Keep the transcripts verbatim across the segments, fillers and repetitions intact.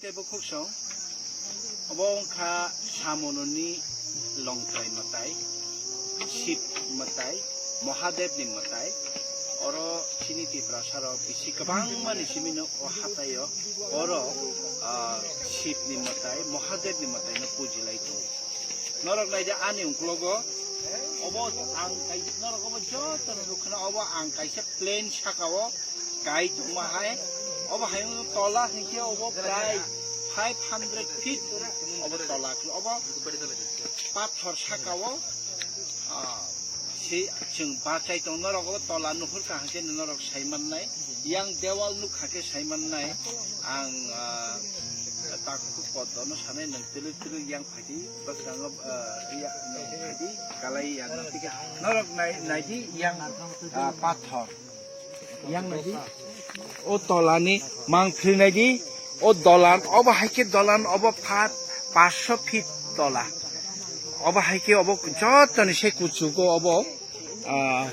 Tei bukhuk song, obo wngkha Samononi longtrai mwtai, Shib mwtai, Mahadev ni mwtai. Oro chini Tiprasa rok bisi kwbangma ni simi no o hatai o, oro, ah, Shib ni mwtai, Mahadev ni mwtai no puji lai tongo. Norok nai di ani ungklogo, obo ang kai, norok obo joto no nukha na, obo ang kaisa plain saka o kai tongma hai, obo hai wng tola hinkhe obo prai five hundred feet obo tola, obo pathor saka o, ah, se chwng bachai tong norok obo tola nuhur ka hinkhe norok sai mannai, yang dewal nukha khe sai mannai, ang, ah, takhuk kotorno sanai nwng twlwk twlwk yang phaidi bwskango, ah, ya, nwng phaidi kalai ya, norok nai, naidi yang, ah, pathor. Yang naidi, o tolani mangpili naidi, o dolan, obo hai khe dolan, obo phat paanch sho feet tola. Obo hai khe obo jotoni se kuchugo obo, ah,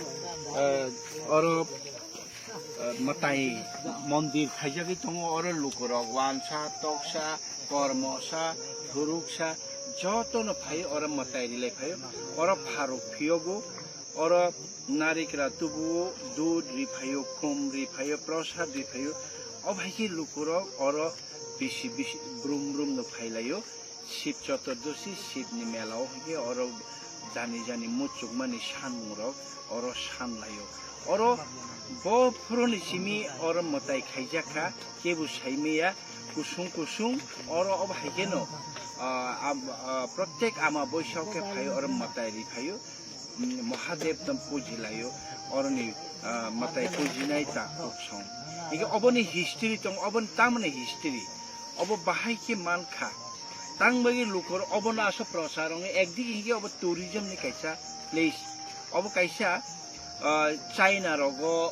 ah, oro, ah, mwtai mondir khaijagwi tongo, oro lukurok wansa, toksa, kormosa, phuruksa, jotono phai oro mwtai rilai phaio. Oro pharuk phiyogo, oro narikra tubuo, dud ri phaio, khum ri phaio, prosad ri phaio. O hai khe lukurok oro bisi bisi brum brum no phai laio. Shib Choturdoshi, Shib ni mela o hai khe oro jani jani muchukmani sanmung rok oro san laio. Oro bo phuruni simi oro mwtai khaijak kha, kebo sai maya, kusung kusung oro obo hai kheno, ah, am-, ah, protek ama boisa o khe phai oro mwtai ri phaio. Mm, Mahadev no puji laio, oroni, ah, mwtai pujinai takhuk song. Hingke oboni history tong, oboni tamoni history, obo bahai khe mankha. Tang bagwi lukur obono aswk prochar wngwi, ekdigi hingke obo tourism ni kaisa place. Obo kaisa, ah, China rogo,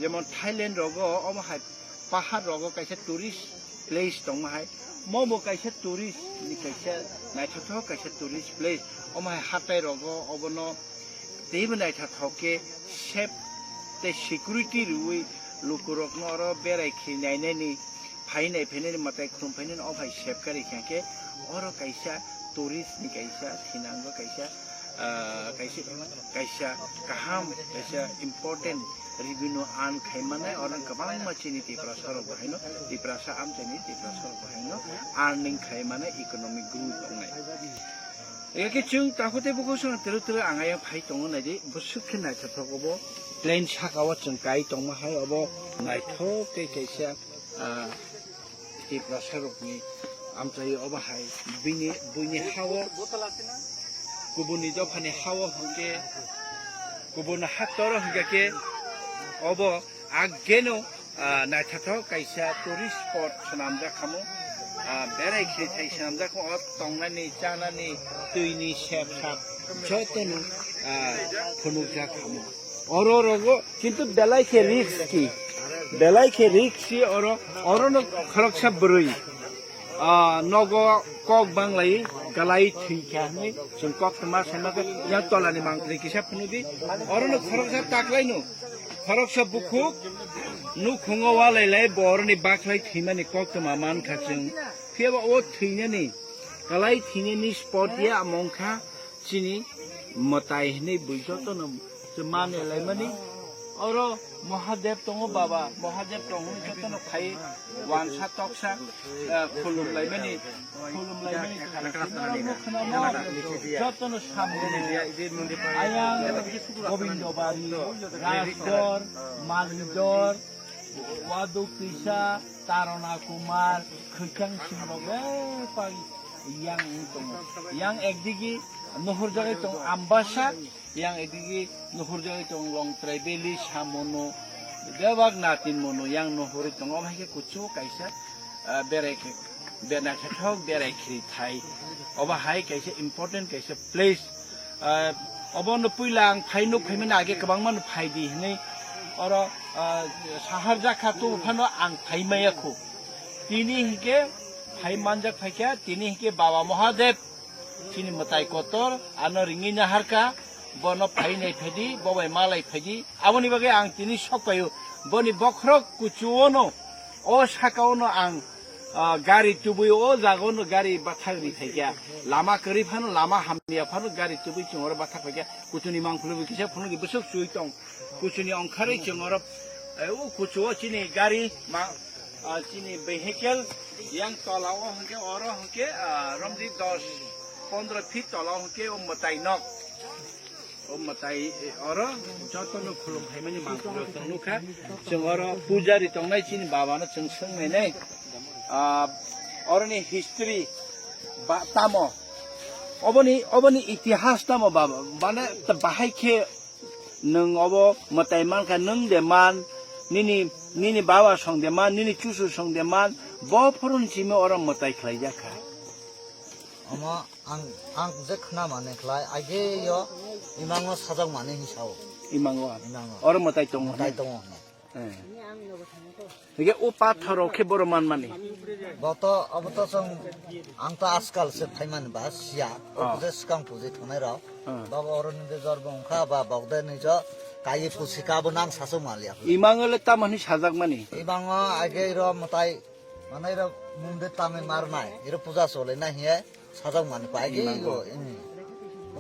jemon Thailand rogo, omo hai pahar rogo kaisa tourist place tongma hai. Mo bo kaisa tourist ni kaisa naithothok kaisa tourist place. Omo hai hatai rogo obono teibo naithothok khe safe tei security rwui lukurokno oro berai khe nainani, phainai phainani, mwtai khulum phainani o hai safe kari kha khe oro kaisa tourist ni kaisa thinango kaisa, ah, kaisa, kaisa kaham, kaisa important revenue earn khai mannai, oro kwbangma chini Tiprasa rok bo haino, Tiprasa amchaini Tiprasa rok bo haino earning khai mannai, economic growth wngnai. Eke chwng takhuk tei bukhuk song twrwk twrwk ang ayang phai tongo naidi, bwswk khe naithothok obo plain saka o chwng kai tongma hai obo naithok tei kaisa, ah, Tiprasa rokni amchai obo hai bini buini ha o kubuni dophani ha o hwnkhe kubuni ha toro hwnkhe khe obo ageno, ah, naithothok kaisa tourist spot swnamjak khamu, ah, berai khe thai swnamjak khamu, o tongnani, chanani, twini sep sap jotono, ah, phunukjak khamu. Oro rogo kintu belai khe risk ki, belai khe risk si oro, orono khoroksa bwrwi, ah, nogo kok banglai galai thwi kha hwnwi chwng kok tma saima khe yang tolani mangpili kisa phunukdi. Orono khoroksa taklaino, khoroksa bukhuk nukhungo walai lai bo oroni baklai thwimani kok tma mankha chwng. Phiyaba o thwinani, galai thwinani spot ya mongkha chini mwtai hwnwi bui jotono se mane laimani. Oro Mahadev tongo baba, Mahadev tongo jotono khai wansa toksa, eh, khulum laimani, khulum laimani. Jotono samung ayang Gobindo Bari, Rajgor, Manjor, Waduk Tisa, Tarona Kumar, Khwchang Sing rok bebak yang wng tongo. Yang ekdigi nuhurjagwi tongo Ambasa, yang ekdigi nuhurjagwi tongo Longtrai Valley, Samono, bebak Natin Mono yang nuhurwi tongo. Omo hai khe kuchuk kaisa, ah, berai khe, be-, naithothok berai khiri thai. Obo hai kaisa important kaisa place. Ah, obono puila ang phai nuk phaimani age kwbangma no phai di hinwi oro, ah, sahar jakha to phano ang phai maya khu. Tini hinkhe phai manjak phaikha, tini hinkhe Baba Mahadev chini mwtai kotor ano ringwi naharkha, bono phai nai phaidi, bo bai malai phaidi. Aboni bagwi ang tini sok paio, boni bokhorok kuchuono, o sakaono ang Ah, gari tubui o jaga no gari bathak ri phaikya. Lama kwrwi phano, lama hamya phano gari tubui chwng oro bathak phaikya. Kuchuni mangkhulwi kisa phunukni bwswk chui tong. Kuchuni ongkharwi chwng oro, eh, o kuchu o chini gari ma, ah, chini vehicle yang tola o hwnkhe oro hwnkhe, ah, romdi dos pondro feet tola o hwnkhe o mwtai nok. O mwtai, eh, oro jotono khulum phaimani mangkhulwi chwng nukha. Chwng oro pujari tongnai chini babano chwng swngnainai. Ah, oroni history ba tamo? Oboni, oboni itihas tamo baba? Mane ta bahai khe nwng obo mwtai mankha, nwng de man, nini, nini baba song de man, nini chusu song de man, bo phorun simi oro mwtai khlaijak kha. Omo ang, ang je khna mani khlai, age yo imango sajak mani hinwi sao. Imango. Imango. Oro mwtai tongo. Mwtai tongo hwnwi. Eh. Hige o pathor rok khe boro manmani. Boto, obo to chwng, ang to askal se phaimani ba siya. Ah. O je swkang puji thangnai rok. Ah. Babo oro ni de jor bo wngkha ba bok de nijo kaiye pusi ka bo nang sasu maliya. Imango le tamo hwnwi sajak mani? Imango age ro mwtai manai ro mundir tangwi marnai. Iro puja cholai nai hiye sajak mani pa age Imango. Yo.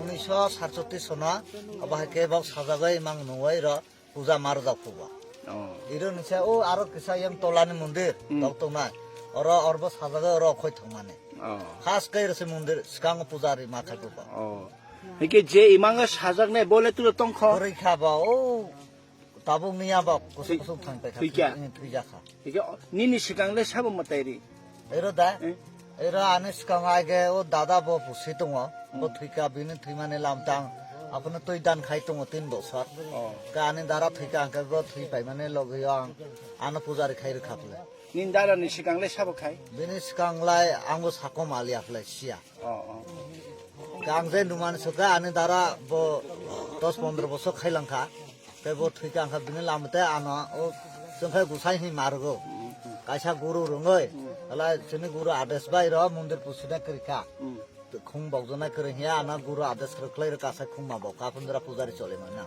Unisho satchottis sona abo hai khe bok sajagwi imang nungwi ro. Puja marjak phuba. Oh. Iro nisa o aro kisa yang tolani mondir, hmm, dok tongnai. Oro orbo sajago oro okhoi thangmani. Oh. Khas kai rwse mondir, swkango pujari ma khai phuba. Oh. Hike je imango sajaknai bole tulo tongkho. Ori khaba o tabuk niya ba kusuk kusuk thang pai kha. Thwi-, thwikha. Thwi-, thwijakha. Hike o, nini swkang le sabo mwtai ri? Ero da? Eh? Ero ani swkang aige o dada bo pusi tongo. Bo hmm, thwikha, bini thwimani lamtang. Aphano twi dan khai tongo tin bosor. Oh. Ka ani dara thwikha hwnkhe bo thwi paimani logio ang ano pujari khai rwkha phle. Nini dara ni swkang le sabo khai? Bini swkang lai ang bo sako maliya phle siya. Oh, oh. Ka ang je numani sokha ani dara bo dos pondro bosor khai langkha. Tei bo thwikha wngkha bini lama tei ano o chwngkhe gusai hinwi ma rwgo. Kaisa guru rwngwi, hala chini guru ades bai ro mondir pusina kwrwikha. Khung bokjona kwrwi hiya ano guru ades kwrwklai rw kasa khung ma bokha, aphundra pujari choli mano.